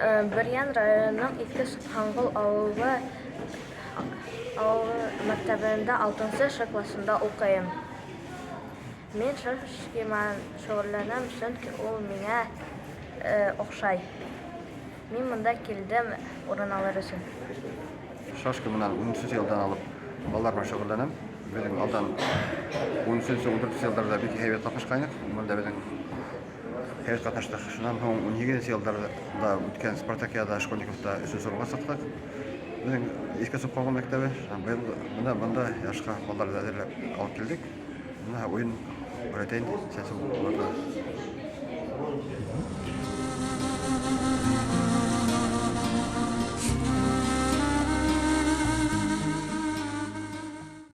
Бөрйән районының Иҫке Собханғол ауылы ауылы мәктәбендә алтынсы Ш классында уҡыйым. Мин шашки менән шөғөлләнәм, сөнки ул миңә оҡшай. Мин монда килдем урын алыр өсөн. Шашка менән 13 йылдан алып балалар менән шөгыльләнәм. Беҙҙең алдан 13-нче, 14 йылдарҙа бик һәйбәт ҡатнашҡайныҡ. Бында беҙҙең һәйбәт ҡатнаштыҡ. Шунан һуң 18 йылдарҙа үткән спартакиада школьниковта өсөнсө урынға сыҡтыҡ. Беҙҙең Иҫке Собханғол мәктәбе. Быйыл бына бында ярышҡа балаларҙы әҙерләп алып килдек. Бына уйын өйрәтәйен, сәсеү булырға.